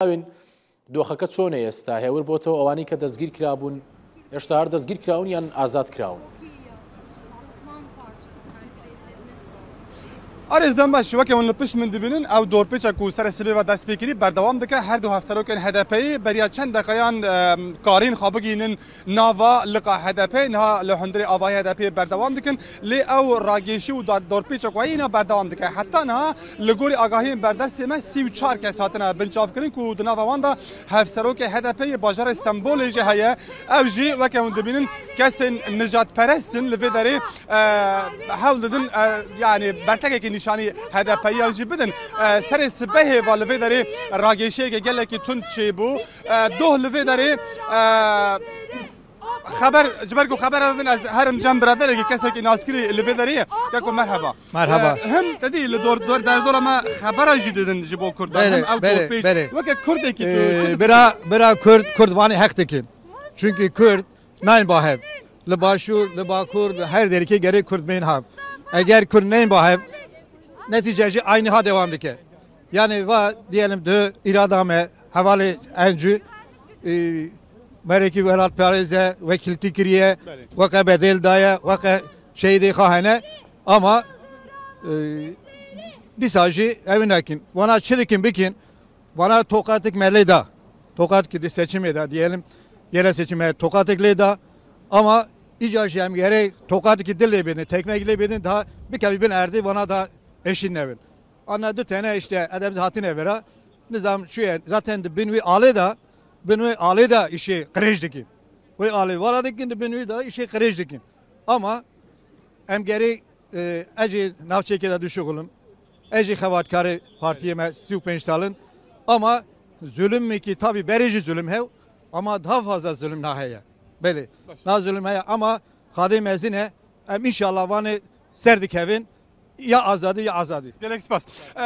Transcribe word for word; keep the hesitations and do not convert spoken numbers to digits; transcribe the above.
Dawên doxەکە چۆنە ئێستا؟ هێور بۆتەوە ئەوانەی کە دەستگیر کرابوون، هێشتا هەر دەستگیر کراون یان ئازاد کراون؟ Arêz dem baş, weke hûn li pişt min dibînin, ew dorpêça ku serê sibê ve dest pê kirî berdewam dike. Her du hevserokên H D P'yê beriya çend deqeyan, em, karîn xwe bigihînin nava liqa H D P, niha li hundirê avahî H D P'yê berdewam dikin. Lê ew ragêşî û dar-, dorpêça ku heyî, îna berdewam dike. Heta niha li gorî agahiyên berdestê me sî û çar kes hatine binçavkirin ku di nava wan de hevserokê H D P'yê bajarê Stenbolê jî heye. Ew jî weke hûn dibînin kesên nijadperest in li vê derê, e, hewl didin, e, yanî bertekekî nîşanî H D P'yiyan jî bidin. E, serê sibehê ve li vê derê ragêşiyeke gelekî tund çêbû. E, doh li vê derê, e, xeber, ji ber ku xebera din ez herim cem biraderekî kesekî naskirî li vê derê ye. Keko merheba. Merheba. E, him te dî li dor, dor, derdora me xebera jî didin ji bo Kurdan. Belê, Him ew belê, dorpêç. Belê. Weke Kurdekî tu Ee, çi dibî? Bira, bira Kurd, Kurd vanê heq dikin. Çünkü Kurd nayên ba hev. Li Başûr, li Bakur, li her derîkê gerê Kurd bên hev. Eger Kurd neyên ba hev, netice jî aynı ha devam dike. Yani va diyelim de irada me, hevalê encû, e, merekî welatparêze wekîltî kiriye, Belê. Weke bedel daye, weke şehîdê xwe hene. Ama, e, dîsa jî ew nakin. Wana çi dikin bikin, vana toqatik me lê da. Toqatik di seçimê de diyelim, yerel seçimê toqatik lê da. Ama îca jî em gerê toqatikî dil lê bidin, tekmek lê bidin, daha bikevî bin erdê, vana da eşîn nebin. Ana du tane işte edeb hatine vera. Nizam şu ye, zaten di bin wî alê da, bin wî alê da işê qirêj dikin. Wê alê vara dikin, di bin wî da işê qirêj dikin. Ama em gerê, e, ez jî navçeyekê de dişuxulim. Ez jî xebatkarê partiyê me sî û pênc sal in. Ama zulüm mî ki tabi berê jî zulüm hew, ama daha fazla zulüm na heye. Belê, na zulüm heye ama Xadê mezin e. Em inşallah vanê ser dikevin. Ya azadî ya azadî. Gelek spas.